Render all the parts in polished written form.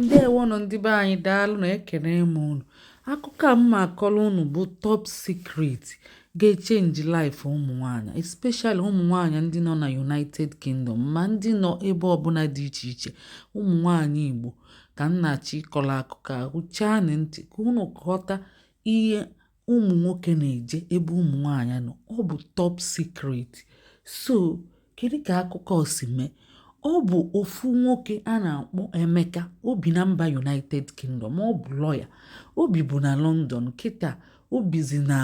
Ndewonụ ndị be anyị, daalụ na ekene m unu. Akụkọ a mma akọrọ unu bụ top secret ga-echange life ụmụ nwanyị, especially ụmụ nwanyị ndị nọ na United Kingdom, ma ndị nọ ebe ọbụla dị iche iche. Ụmụ nwanyị Igbo ka m na-achọ ịkọrọ akụkọ a. Gụchaanụ ntị ka unu ghọta ihe ụmụ nwoke na-eje ebe ụmụ nwanyị nọ. Ọ bụ top secret. So kedu ka akụkọ si mee? Ọ bụ ofu nwoke a na-akpọ Emeka. O bi na mba United Kingdom. Ọ bụ lọya. O bibu na London, kịta o bizi na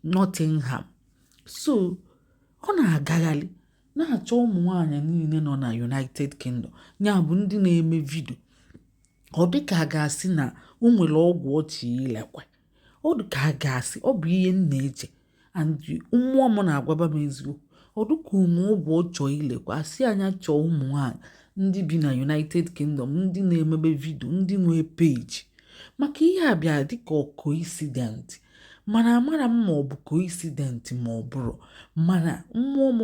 Nottingham. So ọ na-agagharị na-achọ ụmụ nwaanyị niile nọ na United Kingdom, ya bụ ndị na-eme video. Ọ dị ka a ga-asị na o nwere ọgwụ ọchị ilekwe. Ọ dị ka a ga-asị, ọ bụ ihe m na-eche and mmụọ m na-agwaba m eziokwu, ọ dị ka ụmụ ọgwụ ọ chọọ ilekwa asị anya chọọ ụmụ nwaanyị ndị bi na United Kingdom, ndị na-emebe video, ndị nwee page. Maka ihe a bịara dịka ọ coincident, mana amara m ma ọ bụ coincident ma ọ bụrụ, mana mmụọ m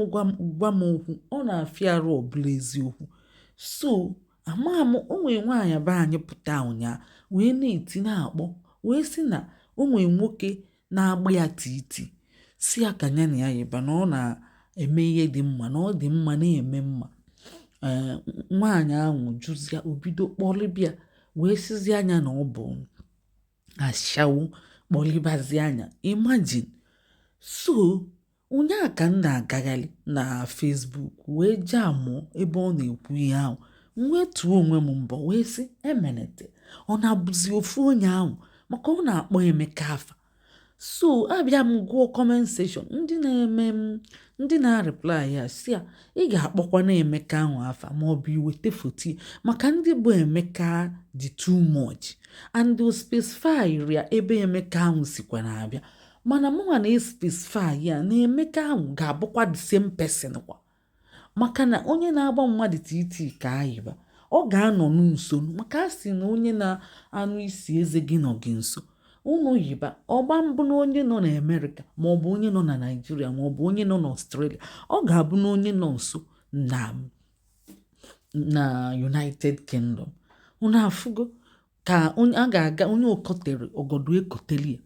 gwa m okwu, ọ na-afịa arụ ọbụla eziokwu. So ama m, o nwee nwaanyị be anyị pụta ụnyaa wee na-eti na-akpọ wee sị na o nwee nwoke na-agba ya titi, si ya ka ya na ya yiba, na ọ na-eme ihe dị mma, na ọ dị mma na-eme mma. Ee, nwaanyị ahụ jụzia, o bido kpọlịbịa wee sizie anya na ọ bụ ashawo, kpọlịbazie anya. Imagine. So ụnyaa ka m na-agagharị na Facebook wee jee amụọ ebe ọ na-ekwu ihe ahụ. M wee tụọ onwe m mbọ wee sị, emenete ọ na-abụzi ofu onye ahụ, maka ọ na-akpọ Emeka afa. So abịa m gụọ comment section, ndị na-eme m, ndị na-reply ya, si ya ị ga-akpọkwa na Emeka ahụ afa maọbụ iweta foto ya, maka ndị bụ Emeka dị too much, and o specify ya ebe Emeka ahụ sikwa na-abịa. Mana mụnwa na-especify ya na Emeka ahụ ga-abụkwa the same person kwa, maka na onye na-agba mmadụ titi ka ayịba, ọ ga-anọ nso, maka a sị na onye na-anụ isi eze gị nọ gị nso. Unu yiba ọgba mbụ na onye nọ na Amerịka maọbụ onye nọ na Naịjirịa maọbụ onye nọ n'Ọstrelia, ọ ga-abụ na onye nọ nso na United Kingdom. Unu afụgo ka onye a ga-aga, onye okotere ọgọdọ ekoteli ya.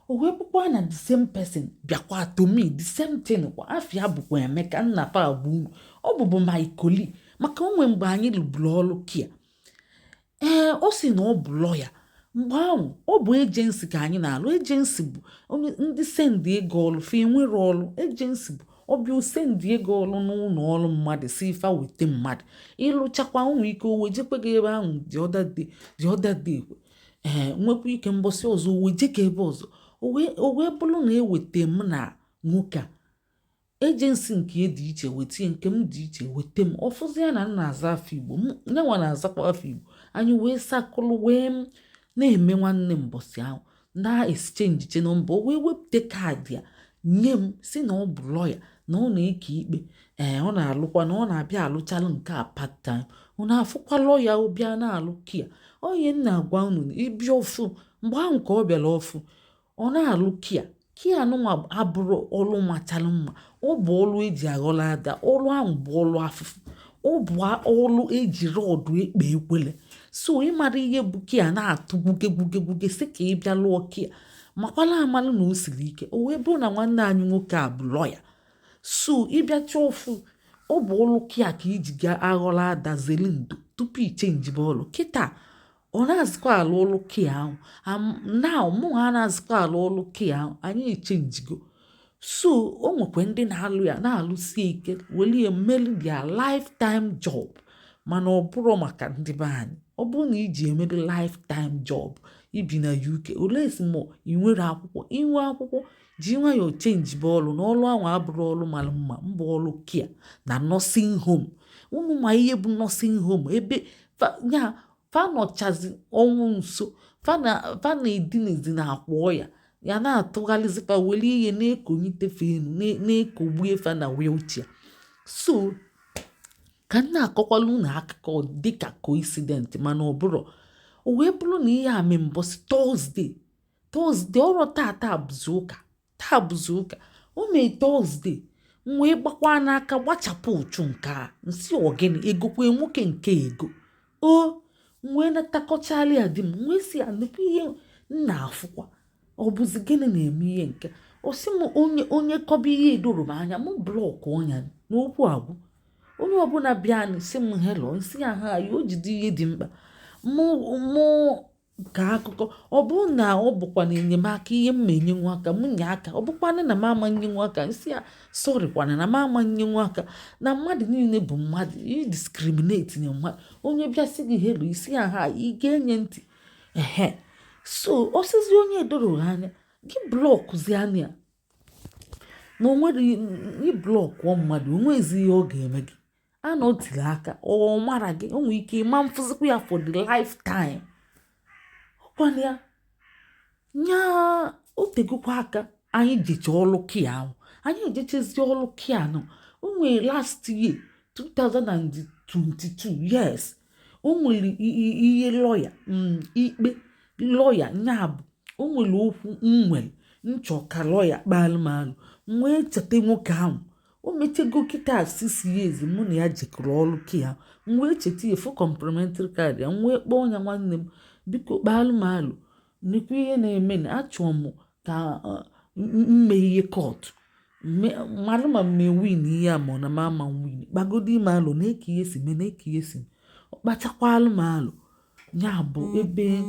O wee bụkwa na the same person bịakwa to me, the same thing kwa. Afịa bụkwa Emeka nna fa bụ unu. Ọ bụbu my colleague, maka onwe mgbe anyị lụburu ọrụ kia. Ee, ọ sị na ọ bụ lọya. Mgbe ahụ ọ bụ agency ka anyị na-alụ. Agency bụ onye ndị send ego ọlụ fa enwere ọlụ. Agency bụ ọbịa send ego ọlụ n'ụlọ ọrụ mmadụ, si ifa weta mmadụ ịlụchakwa onwe ike, o wejekwe gị ebe ahụ the other day, the other day. Ee, nwekwa ike mbọsị ọzọ o weje ka ebe ọzọ. O wee bụrụ na eweta m na nwoke a agency nke dị iche wetie, nke m dị iche weta m. Ọfụzi ya na m na-aza afọ Igbo, nyanwa na-azakwa afọ Igbo. Anyị wee sakụlụ wee na-eme nwanne. Mbọsị ahụ na exchange che number, o wee wepụta kaadị ya nye m, si na ọ bụ lọya, na ọ na-eke ikpe. Ee, ọ na-alụkwa, na ọ na-abịa alụchalụ nke a part time. Ọ na-afụkwa lọya bịa na-alụ kia. Onye m na-agwa unu ịbịa ọfụ mgbe ahụ ka ọ bịara ọfụ, ọ na-alụ kia. Kia nụnwa abụrụ ọlụ machalụ mma. Ọ bụ ọlụ eji aghọrọ ada. Ọlụ ahụ bụ ọlụ afụfụ. Ọ bụ ọlụ eji rọdụ ekpe ekwele. So ịmara ihe bụ kia na-atụ gbuge gbuge gbuge, sị ka ị bịa lụọ kia, makwala amalụ na o siri ike. O wee bụrụ na nwanne anyị nwoke a bụ lọya. So ịbịacha ọfụ, ọ bụ ọlụ kia ka iji ga aghọrọ ada zeli ndo tupu ichange ọlụ. Kịta ọ na-azịkwa alụ ọlụ kia ahụ now, mụ ha na-azịkwa alụ ọlụ kia ahụ, anyị echangego. So o nwekwa ndị na-alụ ya na-alụsie ike, welie mmeli their lifetime job, mana ọ bụrụ maka ndị be anyị, ọ bụrụ na iji emeli lifetime job ibi na UK, olesi ma ị nwere akwụkwọ, inwe akwụkwọ, ji nwayọọ change bụ ọlụ, na ọlụ ahụ abụrụ ọlụ mara mma. Mbụ ọlụ kia na nursing home. Unu ma ihe bụ nursing home, ebe ya fa nọchazi ọnwụ nso, fa na-edinezi na akwa ọya ya, na-atụgharịzikwa, were ihe na-ekonyite fa enu, na-ekogbu fa na wheelchair. So ka m na-akọkwala unu akụkọ dịka coincident, mana ọ bụrụ. O wee bụrụ na ihe a mee mbọsị Thursday. Thursday ọrụ tata bụzi ụka, taa bụzi ụka. O mee Thursday, m wee gbakwa n'aka gbachapụ ụchụ nke a nsị ogene egokwe nwoke nke ego o. M wee natakọchala ya di m, m wee sị ya nekwa ihe m na-afụkwa, ọ bụzi gịnị na-eme ihe nke ọ sị m onye onye kọba ihe edoro m anya, m block ọnya n'okwu agwụ. Onye ọbụla bịa sị m hello, nsị ya ha ya o jide ihe dị mkpa mụ mụ ka akụkọ. Ọ bụrụ na ọ bụkwa na enyemaka ihe m ma enyenwu aka, m nye aka. Ọ bụkwanụ na m ama nyenwu aka, nsị ya sorry kwana na m ama nyenwu aka. Na mmadụ niile bụ mmadụ, i discriminate na mmadụ. Onye bịa sị gị hello, isi ya ha, ị ga-enye ntị. Ehe, so ọsịzi onye edoro anya gị blockzi anya na o nwere ị blockụọ mmadụ, onwezi ihe ọ ga-eme gị. Anọtiri aka ọ mara gị, o nwere ike ịma mfụzikwa ya for the lifetime. Ọkwana ya nya otegokwa aka anyị jecha ọlụ kia ahụ, anyị ejechezi ọlụ kia nọ. O nwere last year, 2022, yes, o nwere ihe lọya, ikpe lọya nya bụ o nwere okwu m nwere nchọ ka lọya kpalụ m alụ. M wee cheta nwoke ahụ, o mechego kịta 6 years mụ na ya jekọrọ ọrụ kia. M wee cheta ya, fụ complimentary card ya, m wee kpọọ ya: "Nwanne m, biko kpalụ m alụ, nekwa ihe na-eme na achọrọ m ka mme ihe court malụ ma mme win ihe a, ma ọ na m ama win. Kpagodo ime alụ na eke ihe si mee na eke ihe si mee." Ọ kpachakwalụ m alụ ya bụ ebe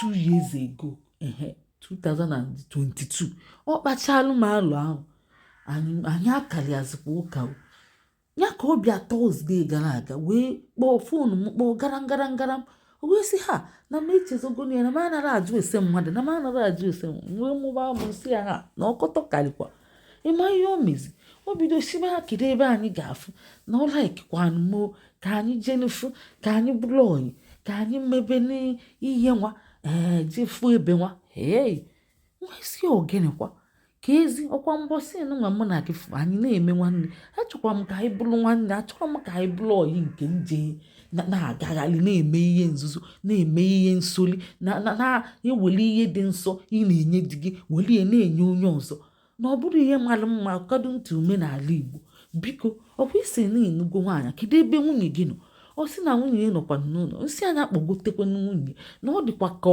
2 years ago, ehe, 2022. Ọ kpachalụ m alụ ahụ, anyị akaliazikwa ụka o. Ya ka ọ bịa Thursday gara aga wee kpọọ phone m, kpọọ gara ngara ngara m. O wee sị ha na m echezogonu ya, na m anara ajụ ese mmadụ, na m anara ajụ ese m. Wee mụba amụ si ya ha na ọkọtọ karịkwa. Ịma ihe o mezi? O bido sibe ha kedu ebe anyị ga-afụ na ọ likekwanụ mo ka anyị jenufu, ka anyị bụrụ ọyị, ka anyị mebe n'ihe nwa ee jefu ebe nwa. Hei, nwa isi ogịnịkwa ka ezi ọkwa mbọsị nwa mụ na gị fụ anyị na-eme nwanne. Achọkwa m ka anyị bụrụ nwanne, achọrọ m ka anyị bụrụ ọyị nke nje na-agagharị na-eme ihe nzuzo, na-eme ihe nsoli, na-eweli ihe dị nsọ ị na-enye di gị weli ya na-enye onye ọzọ, na ọ bụrụ ihe mara mma according to omenala Igbo. Biko, ọkwa isi na ịnụgo nwaanyị, kedu ebe nwunye gị nọ? Ọ sị na nwunye ya nọkwa n'ụlọ. Nsị anya kpọgotekwana nwunye, na ọ dịkwa ka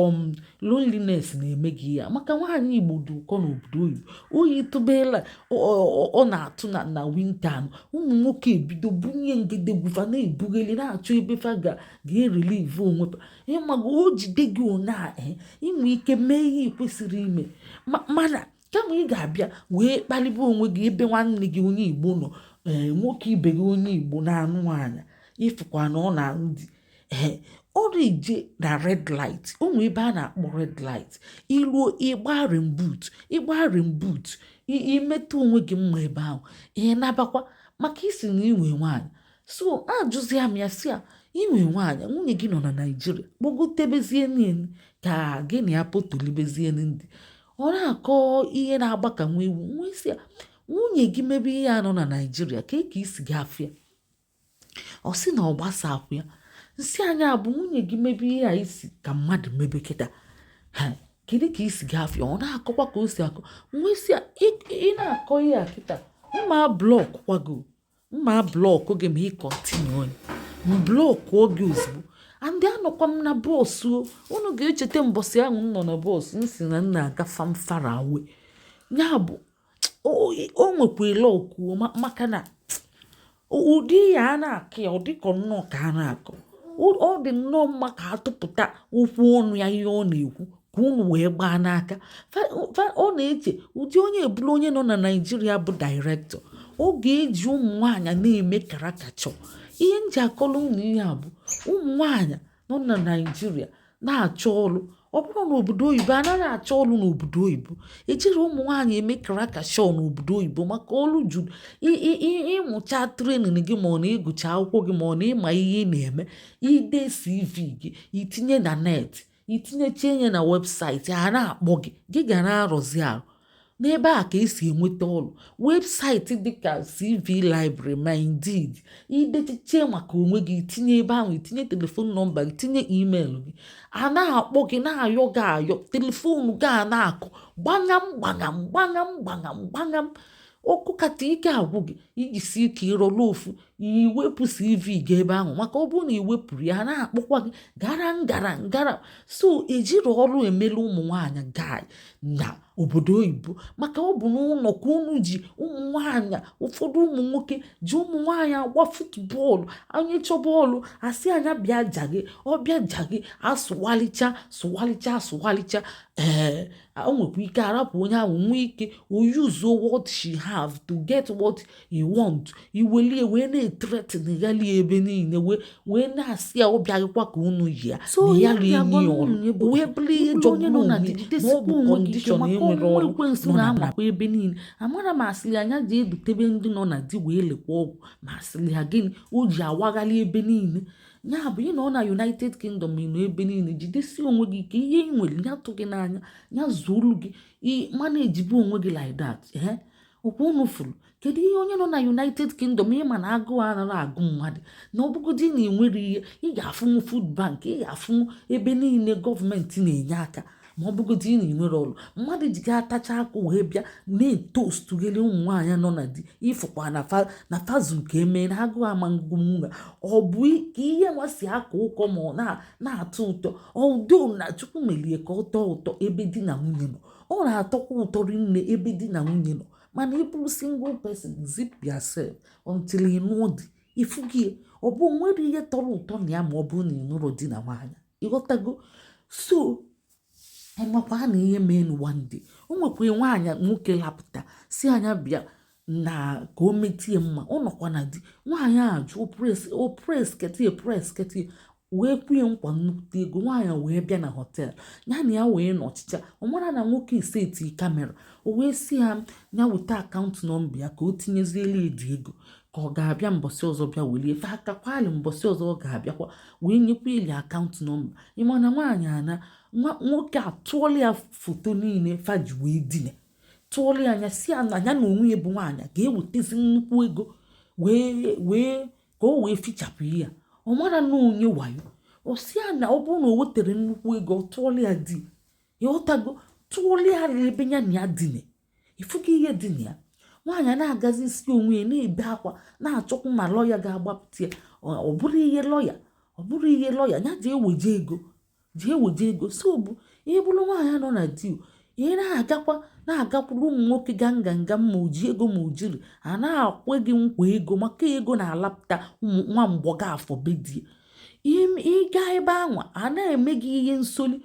loneliness na-eme gị ya, maka nwaanyị Igbo dị ụkọ n'obodo oyibo. Oyi tụbela ọ na-atụ na winter anụ, ụmụ nwoke ebido bunye ngedegwufa na-ebugheli na-achọ ebe fa ga-erelieve onwe fa. Ịmago o jide gị one a, inwe ike mee ihe ị kwesịrị ime. Mana kama ị ga-abịa wee kpalibe onwe gị ebe nwanne gị onye Igbo nọ, ee, nwoke ibe gị onye Igbo na-anụ nwaanyị, ịfụkwa na ọ na-anụ di, ee, ọrụ ije na red light. O nwee ebe a na-akpọ red light, iruo ịgba boot, ịgba boot, imetụ onwe gị mma ebe ahụ, ị nabakwa maka isi na inwe nwaanyị. So ajụzia m ya si ya inwe nwaanyị, nwunye gị nọ na Naijiria, kpọgotebezie niile ka gị na ya potolibezie ndị. Ọ na-akọ ihe na-agba ka nwa ewu. Nwa isi ya nwunye gị mebe ihe a nọ na Naijiria ka ka isi gị afịa. Ọ sị na ọ gbasapụ ya. Nsị anya bụ nwunye gị mebe ihe a isi ka mmadụ mebe kịta ha, kedu ka isi gị afịa? Ọ na-akọkwa ka o si akọ. Nwa isi ya ị na-akọ ihe a kịta, mma block kwago, mma block gị ma ị continue, m blockụọ gị ozugbo. Andị anọkwa m na bus o, unu ga-echeta mbọsị ahụ m nọ na bus, m si na m na-aga famfara awe ya bụ o nwekwara ọkwuo maka na ụdị ya a na-akụ ya, ọ dịka nnọọ ka a na-akọ. Ọ dị nnọọ mma ka atụpụta okwu ọnụ ya, ihe ọ na-ekwu ka unu wee gbaa n'aka. Ọ na-eche ụdị onye ebulu onye nọ na Naijiria bụ director, ọ ga-eji ụmụ nwaanyị na-eme karakachọ. Ihe m ji akọrọ unu ihe a bụ ụmụ nwaanyị nọ na Naijiria na-achọ ọrụ. Ọ bụrụ na obodo oyibo anaghị achọ ọrụ, n'obodo oyibo ejiri ụmụ nwaanyị eme karakashọ n'obodo oyibo maka ọrụ juru. Ịmụcha training gị, ma ọ na ịgụcha akwụkwọ gị, ma ọ na ịma ihe ị na-eme, ide CV gị, itinye na net, itinyechie ya na website, a na-akpọ gị, gị ga na-arụzi arụ n'ebe a ka esi enweta ọrụ. Website dịka CV Library ma Indeed, idechiche maka onwe gị, itinye ebe ahụ, itinye telephone number gị, tinye email gị, a na-akpọ gị, na-ayọ gị ayọ, telephone gị a na-akụ gbanyam gbanyam gbanyam gbanyam gbanyam. Ọkụkata ike agwụ gị iji si ike ịrọla ofu iwepụ CV gị ebe ahụ, maka ọ bụrụ na iwepụrụ ya, ha na-akpọkwa gị gara ngara ngara. So ejiri ọrụ emelu ụmụ nwaanyị guy na obodo oyibo, maka ọ bụ n'ụlọ ka unu ji ụmụ nwaanyị. Ụfọdụ ụmụ nwoke ji ụmụ nwaanyị agba football. Onye chọba ọlụ, asị anya bịa jage, ọbịa jage, asụwalicha sụwalicha sụwalicha. Ee, o nwekwa ike arapụ onye ahụ, nwee ike o use what she have to get what he want. Iwelie wee na-ethreaten ghali ebe niile, wee na-asị ya ọ bịaghịkwa ka unu yi ya So na ya ihe rie ga-agwa enyi ya ọrụ nwunye bụ o wee bụrụ ihe ịbụrụ onye jọgburu nọ na onwe di, na ọ jidesikwa bụ onwe gị ike condition maka enwere ọnwụnwa ọrụ ekwensu nọ na na-amakwa ebe niile. Amara m asịrị anya ji edutebe ndị nọ na di wee lekwa ọgwụ, ma asịrị ya gịnị o ji awaghalị ebe niile. Ya bụ, ị nọ na United Kingdom, ị nọ ebe niile, jidesie onwe gị ike. Ihe ị nwere ya tụ gị n'anya, ya zuolu gị, mana ejibe onwe gị like that. Ee, ọkwa unu fụrụ kedu ihe onye nọ na United Kingdom, ịma na agụụ anaghị agụ mmadụ, na ọbụgodi na ị nwere ihe, ị ga-afụnwu food bank, ị ga-afụnwu ebe niile gọọmenti na-enye aka. Ma ọ bụgodi na ị nwere ọrụ, mmadụ ji ga atacha akụ wee bịa na-etostugheli ụmụ nwaanyị nọ na di. Ịfụkwa na fazu ka emee na agụụ ama ngụnwa. Ọ bụ ka ihe nwa si aka ụkọ, ma ọ na-atọ ụtọ ọdo na Chukwu melie ka ọ tọọ ụtọ ebe di na nwunye nọ. Ọ na-atọkwa ụtọ rinne ebe di na nwunye nọ. Mana ị bụrụ single person, zip yourself until ị nụọ di. Ịfụgie, ọ bụ nwere ihe tọrọ ụtọ na ya ma ọ bụrụ na ị nụrụ di na nwaanyị. Ịghọtago? So enwekwa na ihe menu one day, o nwekwa nwaanyị nwoke lapụta si anya bịa na ka o metie mma. Ọ nọkwa na di. Nwaanyị a jụ press o press ketie press ketie, wee kwue nkwa nnukwute ego. Nwaanyị wee bịa na hotel ya na ya wee nọchicha. Ọ mara na nwoke iseti camera. O wee si ya ya weta account number ya ka o tinyezielu edi ego, ka ọ ga-abịa mbọsị ọzọ bịa welie fe aka kwali. Mbọsị ọzọ ọ ga-abịakwa wee nyekwa eli account number. Ịma na nwaanyị ana nwa nwoke atụọla ya foto niile faji wee dina, tụọla ya anya, si ya na ya na onwe ya bụ nwaanyị ga-ewetezi nnukwu ego wee ka o wee fichapụ ya. Ọ mara na onye wayo. Ọ si ya na ọ bụrụ na o wetere nnukwu ego, ọ tụọla ya di. Ịghọtago? Tụọla ya ebe ya na ya dine. Ịfụgo ihe dị na ya? Nwaanyị a na-agazi isi onwe ya, na-ebe akwa, na-achọkwu ma lọya ga-agbapụta ya. Ọ bụrụ ihe lọya, ọ bụrụ ihe lọya ya ji eweje ego, ji eweje ego. So bụ ihe bụrụ nwaanyị nọ na di, ị na-agakwa na-agakwuru ụmụ nwoke ga nganga, ma o ji ego ma o jiri, a na-akwe gị nkwa ego, maka ego na-alapụta ụmụ nwa mgbọga afọ be di. Ị gaa ebe ahụ, a na-eme gị ihe nsoli.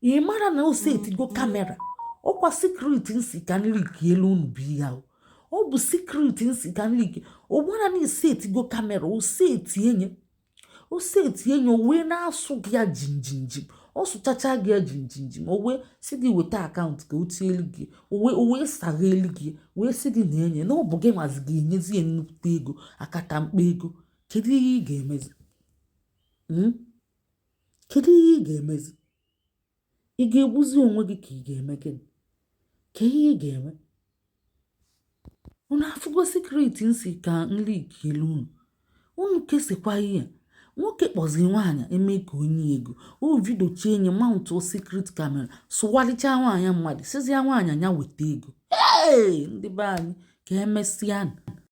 Ị mara na o setigo camera. Ọkwa secret nsi ka nliki elu unu bụ ihe ahụ. Ọ bụ secret nsi ka nliki. Ọ gbara na isetigo camera, o seti enye, o seti enye, o wee na-asụ gị ya jinjinjim. Ọ sụchacha gị ya jinjinjim, o wee si gị weta account ka o tielu gị. O wee sagha elu gị, wee sị gị na enye na ọ bụ gị nwazi ga-enyezi ya nnukwute ego, akata mkpa ego. Kedu ihe ị ga-emezi? Kedu ihe ị ga-emezi? Ị ga-egbuzi onwe gị ka ị ga-eme gịnị? Ka ihe ị ga-eme? Unu afụgo secret nsi ka nliki elu unu. Unu kesikwa ihe nwoke kpọzi nwaanyị eme ka onye ego o vidochie enye, mount secret camera, sụwalicha nwaanyị mmadụ, sizia nwaanyị anya weta ego. Ee, ndị be anyị, ka emesịa.